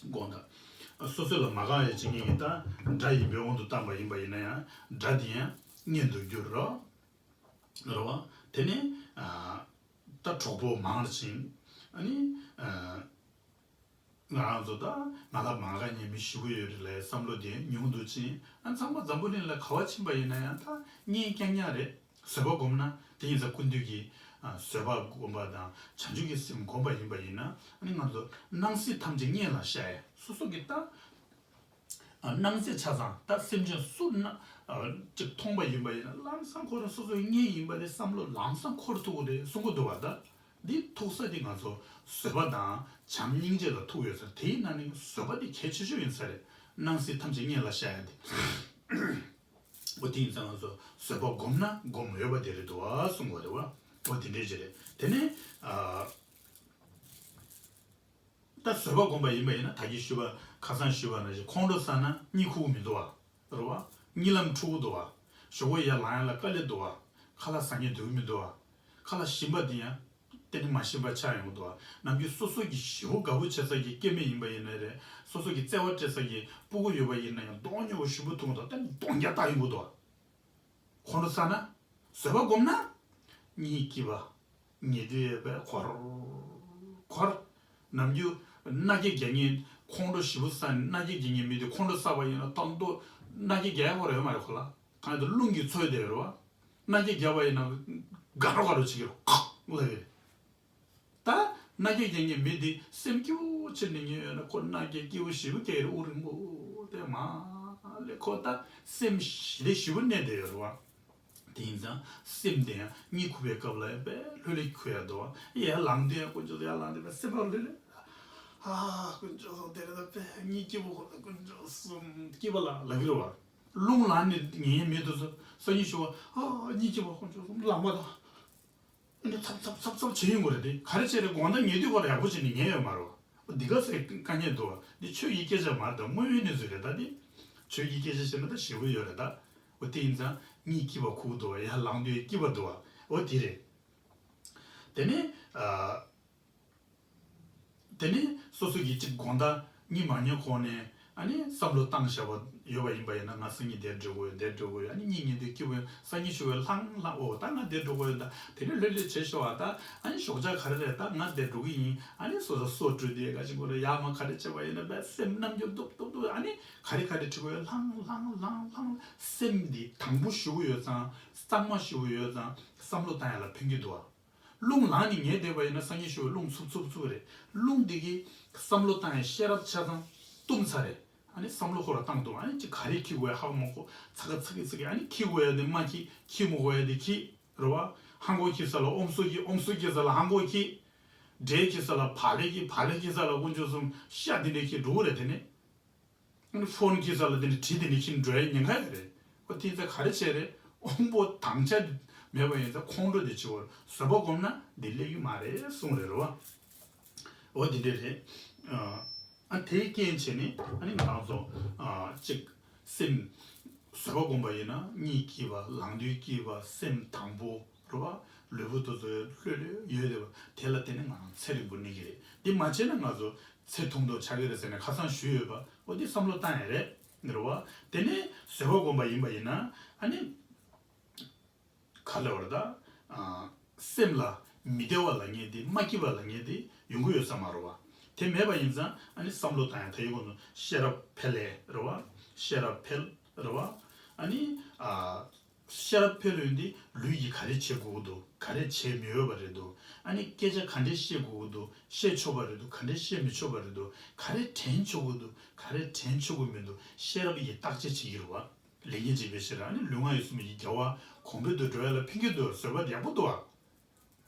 སྒོམ་དང་། སོ་སོ་ལ་མ་དགའ་བའི་བྱེད་མཁན་གྱི་ད་དགྲ་ཡིན་པའི་དབང་དུ་བཏང་པ་ཡིན་པ་ཡིན་ན་ཡང་དགྲ་དེ་ཡང་གཉེན་དུ་འགྱུར་རོ། རེད་བ། དེ་ནས་ཨ་ད་གྲོགས་པོ་མང་ཞིང་། ཨ་ནི་ཨ་ང་རང་ཚོ་ད་ང་ལ་མ་དགའ་མཁན་མི་ཞེ་པོ་ཡོད་རེད་ལབ་བསམ་བློ་དེ་ཉུང་དུ་ཕྱིན། ཨ་ཚང་མ་འཛམ་བུ་གླིང་ལ་ག་བ་ཕྱིན་པ་ཡིན་ན་ཡང་ད་གཉེན་རྐྱང་རྐྱང་རེད། བཟོད་པ་སྒོམ་ན། དེ་ཡིན་ཙང་ཀུན་འདུས་ཀྱི་ཨ་བཟོད་པ་སྒོམ་པ་དང་བྱང་ཆུབ་ཀྱི་སེམས་སྒོམ་པ་ཡིན་པ་ཡིན་ན། ཨ་ནི་ང་ཚོ་སྣང་སྲིད་ཐམས་ཅད་གཉེན་ལ་བཤགས་ཡ། སོ་སོ་གི་ད་ཨ་སྣང་སྲིད་ཆ་ཚང་ད་སེམས་ཅན་སུ་ན་ཨ་ཅིག་མཐོང་པ་ཡིན་པ་ཡིན་ན་ལམ་སང་ཁོ་རང་སོ་སོའི་གཉེན་ཡིན་པ་དེ་བསམ་བློ་ལམ་སང་འཁོར་ཐུབ་ཀྱི་རེད་གསུང་གི་འདུག་བ། ད་འདི་ཐུག་ས་དེ་ང་ཚོ་བཟོད་པ་དང་བྱམས་སྙིང་རྗེ་ལ་ཐུག་ཡོད་ས་རེད། དེའི་ནང་ནས་བཟོད་པ་དེ་གལ་ཆེ་ཤོས་ཡིན་ས་རེད། སྣང་སྲིད་ཐམས་ཅད་གཉེན་ལ་བཤགས་ཡ་དེ། འོ་དེ་ཡིན་ཙང་ང་ཚོ་བཟོད་པ་སྒོམ་ན་སྒོམ་འོས་པ་དེ་རེད་འདུག་བ་གསུང་གི་རེད་བ། འོ་དེ་འདྲས་ཅིག་རེད། དེ་ནས་ཨ། ད་བཟོད་པ་སྒོམ་པ་ཡིན་པ་ཡིན་ན་ད་གིན་ཞུས་པ་ཁ་སང་ཞུས་པ་ནང་བཞིན་ཁོང་ཁྲོ་ཟ་ན་གཉིད་ཁུག་གི་མི་འདུག་བ། རེད་བ། གཉིད་ལམ་འཁྲུག་གི་འདུག་བ། ཞོགས་པ་ཡར་ལངས་ཡ་ལ་དཀའ་ལས་འདུག་བ། ཁ་ལག་ཟ་སྙིང་འདོད་ཀྱི་མི་འདུག་བ། ཁ་ལག་ཞིམ་པ་འདི་ཡང་གཏན་ནས་མ་ཞིམ་པ་ཆགས་ཡོང་གི་འདུག་བ། ནམ་རྒྱུན་སོ་སོ་གི་ཞེ་པོ་དགའ་པོ་བྱེད་ས་གི་སྐྱེ་དམན་ཡིན་པ་ཡིན་ན་རེད། སོ་སོ་གི་བརྩེ་བ་སྤྲད་ས་གི་སྤུ་གུ་ཡོད་པ་ཡིན་ན་ཡང་གདོང་ཉེ་བོ་ཞིམ་པོ་འཐུང་གི་འདུག་གཏན་ནས་གདོང་རྒྱག་བཏང་ཡོང་གི་འདུག་བ། ཁོང་ཁྲོ་ཟ་ན། བཟོད་པ་སྒོམ་ན། གཉིད་སྐྱིད་པ། ཉལ་དུས་ཡོད་པའི་འཁོར། འཁོར། ནམ་རྒྱུན་མནའ་སྐྱེལ་རྒྱག་མཁན་ཁོང་ཁྲོ་ཞེ་པོ་ཟ་ནས་མནའ་སྐྱེལ་རྒྱག་མཁན་མི་དེ་ཁོང་ཁྲོ་ཟ་བ་ཡིན་ན་ད་དུང་མནའ་སྐྱེལ་རྒྱག་ཡ་ཁོ་ར་ཡོད་མ་རེད་ཁོ་ལ། གང་ཡིན་དུ་རླུང་གིས་འཚོས་བསྡད་ཡོད་རེད་བ། མནའ་སྐྱེལ་རྒྱག་པ་ཡིན་ན་དགའ་རོ་དགའ་རོ་བྱེད་ཀྱི་རེད། ཁག་ལབ་ཀྱི་རེད། ད་མནའ་སྐྱེལ་རྒྱག་མཁན་མི་འདི་སེམས་སྐྱིད་པོ་བྱས་ནས་ཉལ་ཡོད་ན་ཁོ་མནའ་སྐྱེལ་སྐྱིད་པོ་ཞེ་པོ་སྐྱེལ་རེད། དབུགས་རིང་པོ་དེ་མ་ལས་ཁོ་ད་སེམས་ཞི་བདེ་ཞེ་པོ་གནས་བསྡད་ཡོད་རེད་བ། དེ་ཡིན་ཙང་སེམས་དེ་ཡང་གཉིད་ཁུག་པའི་སྐབས་ལ་ཡང་དཔེ་ལྷོད་ལྷོད་ཁུག་ཡ་འདུག་བ། ཡར་ལངས་དུས་ཡང་དཀོན་མཆོག་ཡར་ལངས་དུས་དཔེ་སེམས་པ་ལྷོད་ལྷོད། ཨ་དཀོན་མཆོག་གསུམ་དེ་རེད་ད་དཔེ་གཉིད་སྐྱིད་པོ་ཁོ་ད་དཀོན་མཆོག་གསུམ་སྐྱིད་པ་ལ་ལབ་ཀྱི་རེད་བ། རླུང་ལངས་ནས་ཉལ་མི་འདུག་ས་སང་ཉིན་ཞུ་བ་ཨ་གཉིད་སྐྱིད་པོ་དཀོན་མཆོག་གསུམ་ལངས་པ་དང་། འདི་ཚབ་ཚབ་ཚབ་ཚབ་བྱེད་ཡོང་གི་རེད་དེ། ག་རེ་བྱས་རེད། དགོང་དག་ཉལ་དུས་ཁོ་ར་ཡག་པོ་བྱས་ནས་ཉལ་ཡོད་མ་རེད་བ། འདི་ག་ཚོད་དཀའ་ངལ་འདུག་བ། འདི་ཆོས་ཀྱི་སྐད་ཆ་མ་རེད་ད། དངོས་ཡོད་གནས་ཚུལ་རེད་ད་འདི། ཆོས་ཀྱི་སྐད་ཆ་བཤད་ན་ད་ཞེ་པོ་ཡོད་རེད་ད། འོ་དེ་ཡིན་ཙང་གཉིད་སྐྱིད་པ་ཁུག་འདུག་བ། ཡར་ལངས་དུས་སྐྱིད་པ་འདུག་བ། འོ་དེ་རེད། དེ་ནས་ཨ། དེ་ནས་སོ་སོ་གིས་གཅིག་དགོང་དག་གཉིད་མ་ཉལ་གོང་ནས་ཨ་ནི་བསམ་བློ་བཏང་བཞག་པ་ཡོད་པ་ཡིན་པ་ཡིན་ན། ང་སང་ཉིན་འདིར་འགྲོ་དགོས་ཡོད། འདིར་འགྲོ་དགོས་ཡོད། ཨ་ནི་གཉིད་ཉལ་དུས་སྐྱིད་པོ་ཡོད། སང་ཉིན་ཞོགས་པ་ལྷང་ལྷང་། འོ་ད་ང་འདིར་འགྲོ་དགོས་ཡོད། ད་དེ་ནས་ལྷོད་ལྷོད་བྱས་ཞོག་ཨ། ད་ཨ་ནི་ཞོགས་ཇ་ག་རེ་རེད། ད་ང་འདིར་འགྲོ་གི་ཡིན། ཨ་ནི་སོ་སོ་སོ་བཀྲུས་ཏེ་ག་ཅིག་དགོས་རེད། ཡར་མར་ག་རེ་བྱས་པ་ཡིན་ན་དཔེ་སེམས་རྣམ་འགྱུར་སྡུག་སྡུག་སྡུག་ཨ་ནི་ག་རེ་ག་རེ་བྲིས་དགོས་ཡོད། ལྷང་ལྷང་ལྷང་ལྷང་། སེམས་འདི་དང་པོ་ཞེ་པོ་ཡོད་ཙང་གཙང་མ་ཞེ་པོ་ཡོད་ཙང་བསམ་བློ་བཏང་ཡ་ལ་ཕན་གྱི་འདུག་ཨ། རླུང་ལངས་ནས་ཉལ་བསྡད་པ་ཡིན་ན་སང་ཉིན་ཞོགས་པ་རླུང་འཚུབ་འཚུབ་འཚུབ་རེད། རླུང་འདི་གིས་བསམ་བློ་བཏང་ཡའི་ཤེས་རབ་ཆ་ཚང་བཏུམ་ཚར་རེད། ཨ་ནི་བསམ་བློ་ཁོ་ར་བཏང་འདུག་ཨ་ནི་ཅིག་ག་རེ་འཁྱེར་དགོས་ཡ་ཧ་གོ་མ་གོ། ཚ་ག་ཚ་གི་ཚ་གི། ཨ་ནི་འཁྱེར་དགོས་ཡ་དེ་མ་འཁྱེར། འཁྱེར་མི་དགོས་ཡ་དེ་འཁྱེར། རེད་བ། ཧང་གོ་ཁྱི་ས་ལ་ཨོམ་སུ་ཁྱི། ཨོམ་སུ་ཁྱི་ས་ལ་ཧང་གོ་ཁྱི། འབྲས་ཁྱི་ས་ལ་བག་ལེབ་ཁྱི། བག་ལེབ་ཁྱི་ས་ལ་དཀོན་མཆོག་གསུམ། ཤ་འདི་འདྲས་ཁྱི་འགྲོ་གི་རེད་དེ་ནས། ཨ་ནི་ཕོན་ཁྱི་ས་ལ་འདི་འདྲས་གྲི་འདི་འདྲས་ཁྱི་འགྲོ་ཡ་ཉེན་ཁ་ཡོད་རེད། ཨོ་དེ་ཚོ་ག་རེ་བྱས་རེད། དབང་པོ་དམ་བཅའ་མེད་པ་ཡིན་ཙང་ཁོང་ཁྲོ་དེ་བྱེད་བར་བཟོད་པ་སྒོམ་ན་འདི་སླེབས་ཀྱི་མ་རེད་གསུངས་རེད་རེད་བ། ཨོ་དེ་འདྲས་རེད། ཨ་དེའི་རྐྱེན་བྱས་ནས་ཨ་ནི་ང་རང་ཚོ་ཨ་གཅིག་སེམས་བཟོད་པ་སྒོམ་པ་ཡིན་ན་གཉིད་སྐྱིད་པ། ལངས་དུས་སྐྱིད་པ། སེམས་དྭངས་པོ་རེད་བ། ལུས་པོ་དེ་ཚོ་ལྷོད་ལྷོད་ཡོད་རེད་བ། དེ་ལ་བརྟེན་ནས་ང་རང་ཚེ་རིང་པོ་གནས་ཀྱི་རེད། འདི་མ་བྱས་ན་ང་ཚོ་ཚེ་ཐུང་ཐུང་ཆགས་ཀྱི་རེད་ཟེར་ནས་ཁ་སང་ཞུས་ཡོད་པ། ཨོ་འདི་བསམ་བློ་བཏང་ཡ་རེད། རེད་བ། དེ་ནས་བཟོད་པ་སྒོམ་པ་ཡིན་པ་ཡིན་ན་ཨ་ནི། ག་ལ་བར་ད། ཨ་སེམས་ལ་མི་བདེ་བ་ལབ་མཁན་དེ། མ་སྐྱིད་པ་ལབ་མཁན་དེ་ཡོང་གི་ཡོད་ས་མ་རེད་བ། དེ་མེད་པ་ཡིན་ཙང་ཨ་ནི་བསམ་བློ་བཏང་ཡ་ད་ཡོད་དགོས་ནོ། ཤེས་རབ་འཕེལ་ལེ་རེད་བ། ཤེས་རབ་འཕེལ་རེད་བ། ཨ་ནི་ཨ་ཤེས་རབ་འཕེལ་ཡོང་དུས་ལུས་ཀྱིས་ག་རེ་བྱེད་དགོས་ཀྱི་འདུག་ག་རེ་བྱེད་མི་འོས་པ་རེད་འདུག་ཨ་ནི་སྐད་ཆ་ག་འདྲས་བཤད་དགོས་ཀྱི་འདུག་བཤད་ཆོག་པ་རེད་འདུག་ག་འདྲས་བཤད་མི་ཆོག་པ་རེད་འདུག་ག་རེ་དྲན་ཆོག་གི་འདུག་ག་རེ་དྲན་ཆོག་གི་མི་འདུག་ཤེས་རབ་ཀྱིས་བརྟག་དཔྱད་བྱེད་ཀྱི་རེད་བ། ལས་ངན་བྱེད་པའི་ཕྱིར། ཨ་ནི་ལུས་ངག་ཡིད་གསུམ་གྱི་རྒྱལ་བ་གོང་འཕེལ་དུ་འགྲོ་ཡ་ལ་ཕན་གྱི་འདུག་བཟོད་པ་ཡག་པོ་འདུག་ཨ།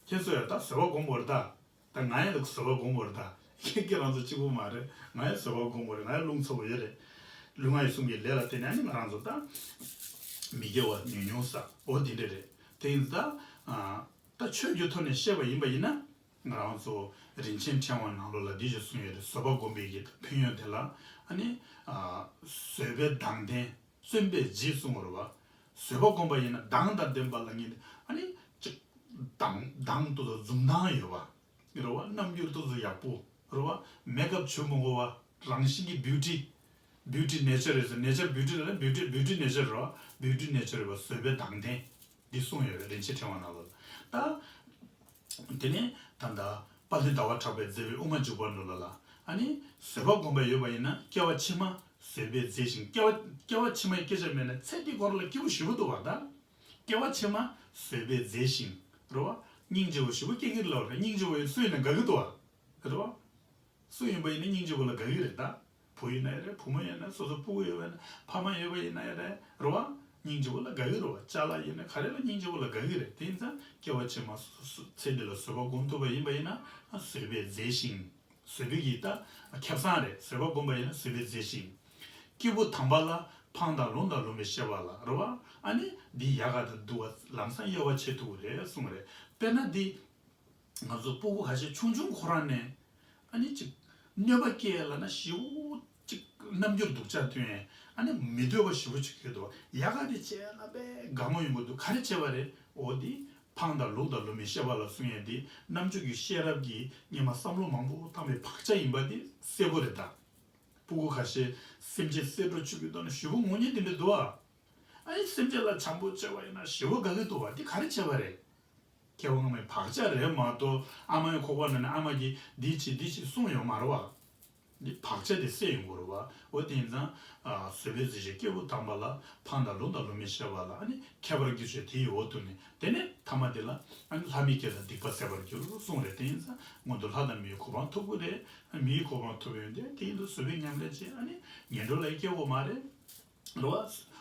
ཁྱེད་ཚོ་ཡང་ད་བཟོད་པ་སྒོམ་དགོས་རེད་ད། ད་ང་ཡང་ད་བཟོད་པ་སྒོམ་དགོས་རེད་ད། ཁྱེད་ཁྱེད་རང་ཚོ་གཅིག་པུ་མ་རེད། ང་ཡང་བཟོད་པ་སྒོམ་དགོས་རེད། ང་ཡང་རླུང་འཚུབ་པོ་ཡོད་རེད། ལུས་ངག་ཡིད་གསུམ་གྱི་ལས་ལ་བརྟེན་ནས་ཨ་ནི་ང་རང་ཚོ་ད་མི་དགེ་བ་ཉུང་ཉུང་བསགས། འོ་དེ་འདྲ་རེད། དེ་ཡིན་ད། ད་ཆོས་ཀྱི་ཐོག་ནས་བཤད་པ་ཡིན་པ་ཡིན་ན། ང་རང་ཚོ་རིན་ཆེན་ཕྲེང་བ་ནང་ལོགས་ལ་འདི་ཞིག་གསུངས་ཡོད་རེད། བཟོད་པ་སྒོམ་པའི་གི་ཕན་ཡོན་དེ་ལ་ཨ་ནི། བཟོད་པས་མདངས་ལྡན། བརྩོན་པས་རྗེས་བཟུང་བར་བ། བཟོད་པ་སྒོམ་པ་ཡིན་ན་མདངས་དང་ལྡན་པ་ལ་ངེས་ནས་ཨ་ནི་ཅིག་མདངས་མདངས་ཏོག་ཙམ་འཛུམ་མདངས་ཡོད་པ། རེད་བ། རྣམ་འགྱུར་ཏོག་ཙམ་ཡག་པོ། རེད་བ། མེག་ཨབ་བྱུག་མི་དགོས་པ། རང་བཞིན་གྱི་beauty། Beauty nature རེད་ཟེར། Nature beauty ལ་ན་beauty beauty nature རེད་བ། Beauty nature རེད་བ། བཟོད་པས་མདངས་ལྡན། འདི་གསུངས་ཡོད་རེད་རིན་ཆེན་ཕྲེང་བ་ནང་ལོགས་ལ། ད། དེ་ནས་ད་ལྟ་དཔལ་ལྡན་ཟླ་བ་གྲགས་པས་མཛད་པའི་དབུ་མ་འཇུག་པ་ནང་ལོགས་ལ་ཨ་ནི་བཟོད་པ་སྒོམ་པ་ཡོད་པ་ཡིན་ན་སྐྱེ་བ་ཕྱི་མ་བཟོད་པས་མཛེས་ཤིང་། སྐྱེ་བ་སྐྱེ་བ་ཕྱི་མའི་སྐད་ཆ་མེད་ན་ཚེ་འདིའི་སྐོར་ལ་སྐྱིད་པོ་ཞེ་པོ་འདུག་བ་ད། སྐྱེ་བ་ཕྱི་མ་བཟོད་པས་མཛེས་ཤིང་། རེད་བ། སྙིང་རྗེ་བོ་ཞེ་པོ་སྐྱེ་གི་རེད་ལབ་རེད། སྙིང་རྗེ་བོ་ཡིན་སུ་ཡིན་ན་དགའ་གི་འདུག་བ། རེད་བ། སུ་ཡིན་པ་ཡིན་ན་སྙིང་རྗེ་བོ་ལ་དགའ་གི་རེད་ད། བུ་ཡིན་ན་ཡང་རེད། བུ་མོ་ཡིན་ན། སོ་སོ་སྤུ་གུ་ཡོད་པ་ཡིན་ན། ཕ་མ་ཡོད་པ་ཡིན་ན་ཡང་རེད། རེད་བ། སྙིང་རྗེ་བོ་ལ་དགའ་གི་རེད་བ། ཅ་ལག་ཡིན་ན་ག་རེ་ལ་སྙིང་རྗེ་བོ་ལ་དགའ་གི་རེད། དེ་ཡིན་ཙང་སྐྱེ་བ་ཕྱི་མ་སོ་སོ་ཚེ་འདི་ལ་བཟོད་པ་སྒོམ་ཐུབ་པ་ཡིན་པ་ཡིན་ན་བཟོད་པས་མཛེས་ཤིང་། བཟོད་པའི་གི་ད་ཁེ་བཟང་རེད། བཟོད་པ་སྒོམ་པ་ཡིན་ན་བཟོད་པས་མཛེས་ཤིང་། སྐྱེས་བུ་དམ་པ་ལ་འཕང་དང་ལུང་དང་ལུང་མི་བཤད་པ་ལ། རེད་བ། ཨ་ནི་འདི་ཡག་ག་དང་སྡུག་ག་ལམ་སང་དབྱེ་བ་ཕྱེ་ཐུབ་ཀྱི་རེད་གསུངས་རེད། དཔེར་ན་འདི། ང་ཚོ་སྤུ་གུ་ཁ་ཤས་ཆུང་ཆུང་ཁོ་རང་ནས་ཨ་ནི་ཅིག་གནོད་པ་སྐྱེལ་ལབ་ན་ཞེ་པོ་ཅིག་རྣམ་འགྱུར་སྡུག་ཅག་སྟོན། ཨ་ནི་མི་འདོད་པ་ཞེ་པོ་ཅིག་ཡོད་དོ། ཡག་ག་དེ་བྱས་ལབ་པས་དགའ་མོ་ཡོང་གི་འདུག་ག་རེ་བྱས་པ་རེད། འོ་དེ་འཕང་དང་ལུང་དང་ལུང་མི་བཤད་པ་ལ་གསུང་ཡས་དེ་རྣམ་དཔྱོད་ཀྱི་ཤེས་རབ་ཀྱིས་སྔོན་མ་བསམ་བློ་མང་པོ་བཏང་བའི་བག་ཆགས་ཡིན་པ་དེ་གསལ་པོ་རེད་ད། སྤུ་གུ་ཁ་ཤས་སེམས་ཅན་བསད་འགྲོ་བཅུག་གི་འདུག་ན་ཞེ་པོ་ངུ་མཁན་དེ་འདྲ་འདུག་ཨ། ཨ་ནི་སེམས་ཅན་ལ་བྱམས་པོ་བྱས་པ་ཡིན་ན་ཞེ་པོ་དགའ་གི་འདུག་བ། འདི་ག་རེ་བྱས་པ་རེད། སྐྱེ་བ་སྔ་མའི་བག་ཆགས་རེད་མ་གཏོགས་ཨ་མའི་ཁོག་པ་ནང་ནས་ཨ་མ་གིས་འདི་བྱེད་འདི་བྱེད་གསུངས་ཡོད་མ་རེད་བ། འདི་བག་ཆགས་དེ་སད་ཡོང་གི་རེད་བ། འོ་དེ་ཡིན་ཙང་། ཨ། བཟོད་པས་མཛེས་ཤིང་སྐྱེས་བུ་དམ་པ་ལ། འཕང་དང་ལུང་དང་ལུང་མི་བཤད་པ་ལ། ཨ་ནི་ཁྱད་པར་གྱུར་ཅིག་དེ་ཡི་འོག་ཏུ་ནི། དེ་ནས་ཐ་མ་དེ་ལ་ཨ་ནི་ལྷ་མི་སྐྱེ་དང་སྡིག་པ་ཟད་པར་འགྱུར་གསུངས་རེད། དེ་ཡིན་ཙང་སྔོན་དུ་ལྷ་དང་མིའི་གོ་འཕང་ཐོབ་ཀྱི་རེད། མིའི་གོ་འཕང་ཐོབ་ཡོང་དུས་དེ་ཡིན་དུས་བཟོད་པའི་ཉམས་ལེན་བྱས། ཨ་ནི་ངན་འགྲོ་ལ་སྐྱེ་དགོས་མ་རེད། རེད་བ།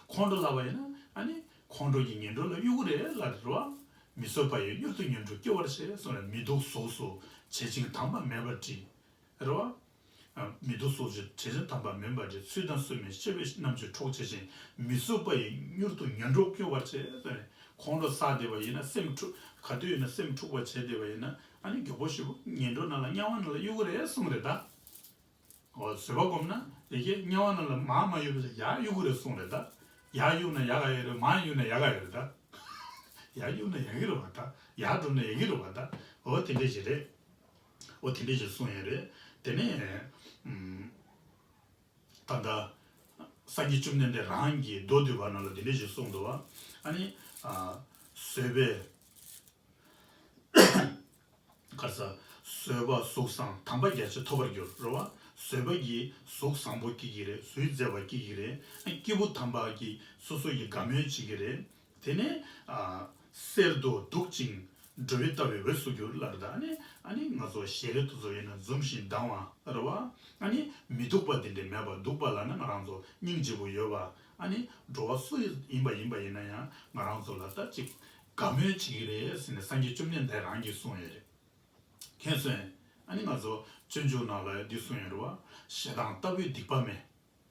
ཁོང་ཁྲོ་ལབ་པ་ཡིན་ན་ཨ་ནི་ཁོང་ཁྲོ་གིས་ངན་འགྲོ་ལ་གཡུག་གི་རེད་ལབ་རེད་བ། མི་བཟོད་པ་ཡིས་མྱུར་དུ་ངན་འགྲོར་སྐྱེ་བར་བྱེད་གསུངས་རེད། མི་སྡུག་གཟུགས་སུ་བྱེད་ཅིང་དམ་པ་མེད་པར་བྲི། རེད་བ། མི་སྡུག་གཟུགས་སུ་བྱེད་ཅིང་དམ་པ་མེད་པར་བྲི། ཚུལ་དང་ཚུལ་མིན་ཤེས་པས་རྣམ་དཔྱོད་འཕྲོག་བྱེད་ཅིང་། མི་བཟོད་པ་ཡིས་མྱུར་དུ་ངན་འགྲོར་སྐྱེ་བར་བྱེད་གསུངས་རེད། ཁོང་ཁྲོ་ཟ་བསྡད་པ་ཡིན་ན་སེམས་འཁྲུག་ག་དུས་ཡིན་ན་སེམས་འཁྲུག་པ་བྱས་བསྡད་པ་ཡིན་ན་ཨ་ནི་མགྱོགས་པོ་ཞེ་པོ་ངན་འགྲོ་ནང་ལ་དམྱལ་བ་ནང་ལ་གཡུག་གི་རེད་གསུངས་རེད་ད། འོ་བཟོད་པ་སྒོམ་ན་དེ་གས་དམྱལ་བ་ནང་ལ་མར་མ་གཡུག་པ་ཡར་གཡུག་གི་རེད་གསུངས་རེད་ད། ཡར་གཡུག་ན་ཡག་ག་ཡོད་རེད། མར་གཡུག་ན་ཡག་ག་ཡོད་རེད་ད། ཡར་གཡུག་ན་ཡག་གི་རེད་བ་ད། ཡར་འགྲོ་ན་ཡག་གི་རེད་བ་ད། འོ་དེ་འདྲས་ཞིག་རེད། འོ་དེ་འདྲས་ཞིག་གསུངས་ཡོད་རེད། དེ་ནས་ཨམ། ད་ལྟ་སངས་རྒྱས་བཅོམ་ལྡན་འདས་རང་གི་མདོ་སྡུད་པ་ནང་ལ་དེ་འདྲས་ཞིག་གསུངས་འདུག་བ། ཨ་ནི་ཨ། བཟོད་པས། ག་རེ་ཟ། བཟོད་པ་གཟུགས་བཟང་དམ་པ་རྒྱ་ཆེ་ཐོབ་པར་འགྱུར་རེད་བ། བཟོད་པ་གིས་གཟུགས་བཟང་པོ་སྐྱེ་གི་རེད། གཟུགས་མཛེས་པ་སྐྱེ་གི་རེད། སྐྱེས་བུ་དམ་པ་གིས་སོ་སོ་ཡི་དགའ་མོས་བྱེད་ཀྱི་རེད། དེ་ནས་ཨ། གསེར་དུ་འདུག་ཅིང་འགྲོ་བའི་ལྟ་བའི་འོས་སུ་འགྱུར་ལབ་རེད་ད། ཨ་ནི་ཨ་ནི་ང་ཚོ་ཞལ་རས་དེ་ཚོ་ཡིན་ན་འཛུམ་ཞིང་མདངས་པ་རེད་བ། ཨ་ནི་མི་སྡུག་པ་དེ་འདྲས་མེད་པ། སྡུག་པ་ལབ་ན་ང་རང་ཚོ་སྙིང་རྗེ་པོ་ཡོད་པ། ཨ་ནི་འགྲོ་བ་སུ་ཡིན་པ་ཡིན་པ་ཡིན་ན་ཡང་ང་རང་ཚོ་ལ་ད་ཅིག་དགའ་མོས་བྱེད་ཀྱི་རེད་ཟེར་ནས་སངས་རྒྱས་བཅོམ་ལྡན་འདས་རང་གིས་གསུངས་ཡོད་རེད། མཁྱེན་སོང་ངས། ཨ་ནི་ང་ཚོ་སྤྱོད་འཇུག་ནང་ལ་འདི་གསུངས་ཡོད་རེད་བ། ཞེ་སྡང་ལྟ་བུའི་སྡིག་པ་མེད།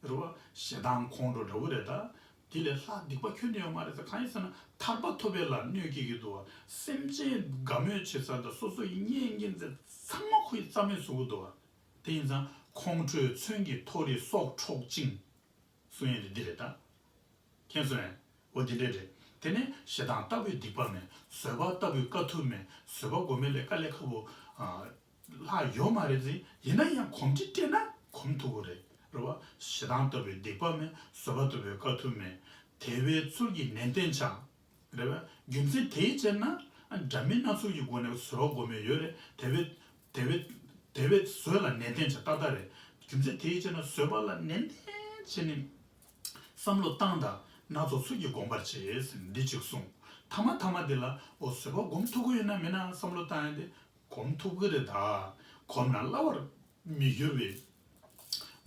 རེད་བ། ཞེ་སྡང་ཁོང་ཁྲོ་འདྲ་བོ་རེད་ད། དེ་ལས་ལྷག་སྡིག་པ་ཁྱོན་ནས་ཡོད་མ་རེད་ཟེར། གང་ཡིན་ཟེར་ན་ཐར་པ་ཐོབ་པའི་ལ་གནོད་སྐྱེལ་གྱི་འདུག་བ། སེམས་ཅན་དགའ་མོས་བྱེད་ས་དང་སོ་སོ་ཡི་གཉེན་ཉེ་ཚན་ཚང་མ་ཁོ་ཡི་རྩ་མེད་བཟོ་གི་འདུག་བ། དེ་ཡིན་ཙང་ཁོང་ཁྲོས་མཚོན་གྱི་མཐོ་རིས་སྲོག་འཕྲོག་ཅིང་། གསུང་ཡས་དེ་འདི་རེད་ད། མཁྱེན་སོང་ངས། འོ་འདི་འདྲས་རེད། དེ་ནས་ཞེ་སྡང་ལྟ་བུའི་སྡིག་པ་མེད། བཟོད་པ་ལྟ་བུའི་དཀའ་ཐུབ་མེད། བཟོད་པ་སྒོམ་མེད་ལས་དཀའ་ལས་ཁག་པོ། ཨ། ལྷག་ཡོད་མ་རེད་ཟེར། ཡིན་ན་ཡང་གོམས་འདྲིས་སྤྲད་ན་གོམས་ཐུབ་ཀྱི་རེད། རེད་བ། ཞེ་སྡང་ལྟ་བུའི་སྡིག་པ་མེད། བཟོད་པ་ལྟ་བུའི་དཀའ་ཐུབ་མེད། དེ་བས་ཚུལ་གྱིས་ནན་ཏན་བྱ། རེད་བ། རྒྱུ་མཚན་དེའི་ཕྱིར་ན། ཨ། འདྲ་མིན་སྣ་ཚོགས་ཀྱི་སྒོ་ནས་བཟོད་པ་སྒོམ་མེད་ཡོད་རེད། དེ་བས། དེ་བས། དེ་བས་བཟོད་ལ་ནན་ཏན་བྱ། ཏག་ཏག་རེད། རྒྱུ་མཚན་དེའི་ཕྱིར་ན་བཟོད་པ་ལ་ནན་ཏན་བྱས་ནས་བསམ་བློ་བཏང་དང་། སྣ་ཚོགས་ཚུལ་གྱིས་བསྒོམ་པར་བྱེད་ཟེར་འདི་གཅིག་གསུངས། ཐ་མ་ཐ་མ་དེ་ལ་འོ་བཟོད་པ་སྒོམ་ཐུབ་ཀྱི་ཡོད་ན་མེད་ན་བསམ་བློ་བཏང་ཡ་དེ་སྒོམ་ཐུབ་ཀྱི་རེད་ད། གོམས་ན་སླ་བར་མི་འགྱུར་བའི་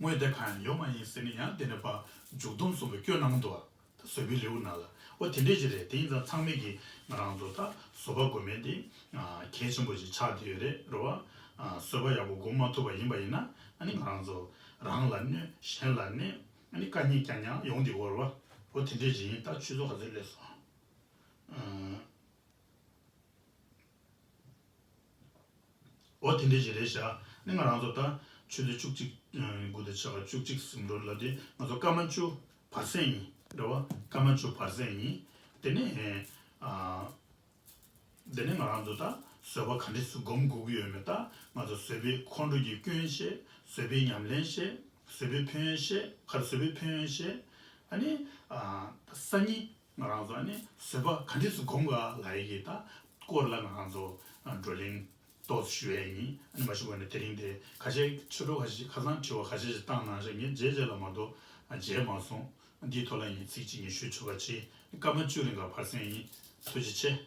དངོས་དེ་གང་ཡང་ཡོད་མ་ཡིན་ཟེར་ནས་ཡང་དེ་ནས་ཕར་མཇུག་སྡོམ་གསུམ་པོ་སྐྱོན་གནང་འདུག་བ། བཟོད་པའི་ལེའུ་ནང་ལ། འོ་དེ་འདྲས་ཅིག་རེད། དེ་ཡིན་ཙང་ཚང་མས་ཀྱིས་ང་རང་ཚོ་ད་བཟོད་པ་སྒོམ་མེད་དེ་གལ་ཆེན་པོ་ཞིག་ཆགས་བསྡད་ཡོད་རེད། རེད་བ། བཟོད་པ་ཡག་པོ་སྒོམ་མ་ཐུབ་པ་ཡིན་པ་ཡིན་ན། ཨ་ནི་ང་རང་ཚོ་རང་ལ་གནོད། གཞན་ལ་གནོད། ཨ་ནི་དཀའ་ངལ་རྐྱང་རྐྱང་ཡོང་བསྡད་ཀྱི་ཡོད་རེད་བ། འོ་དེ་འདྲས་ཅིག་ཡིན། ད་ཆུ་ཚོད་ག་ཚོད་སླེབས་སོང་། འོ་དེ་འདྲས་ཅིག་རེད་ཤག་ནི་ང་རང་ཚོ་ད་ཆུ་ཚོད་བཅུ་གཅིག་དགུ་དང་ཕྱེད་ཀ་བཅུ་གཅིག་ཟིན་འགྲོ་ལབ་དུས་ང་ཚོ་སྐར་མ་བཅུ་བར་གསེང་ཡིན། རེད་བ། སྐར་མ་བཅུ་བར་གསེང་ཡིན། དེ་ནས་ཨ། དེ་ནས་ང་རང་ཚོ་ད་བཟོད་པ་ག་འདྲས་སེ་སྒོམ་དགོས་ཀྱི་ཡོད་མེད། ད་ང་ཚོ་བཟོད་པའི་ཁོང་ཁྲོ་གི་སྐྱོན་བཤད། བཟོད་པའི་ཉམས་ལེན་བཤད། བཟོད་པའི་ཕན་ཡོན་བཤད། ག་རེ། བཟོད་པའི་ཕན་ཡོན་བཤད། ཨ་ནི་ཨ། ད་སང་ཉིན་ང་རང་ཚོ་ཨ་ནི་བཟོད་པ་ག་འདྲས་སེ་སྒོམ་དགོས་ལབ་ཡས་ཀྱི་ད་སྐོར་ལ་ང་རང་ཚོ་བགྲོ་གླེང་ཏོག་ཙམ་ཞུ་ཡས་ཡིན། ཨ་ནི་མ་གཞི་ངོས་ནས་དེ་རིང་དེ་ཁ་ཤས་ཕྱི་དྲོ་ཁ་ཤས་ཁ་སང་དྲི་བ་ཁ་ཤས་ཤིག་བཏང་གནང་ཤག་ངས་མཇལ་མཇལ་ལ་མ་གཏོགས་མཇལ་མ་སོང་། འདིའི་ཐོག་ལ་ངས་ཚིག་གཅིག་གཉིས་ཞུ་ཆོག་པ་བྱེད། སྐར་མ་བཅུ་རིང་ག་བར་གསེང་ཡིན། ཐུགས་རྗེ་ཆེ།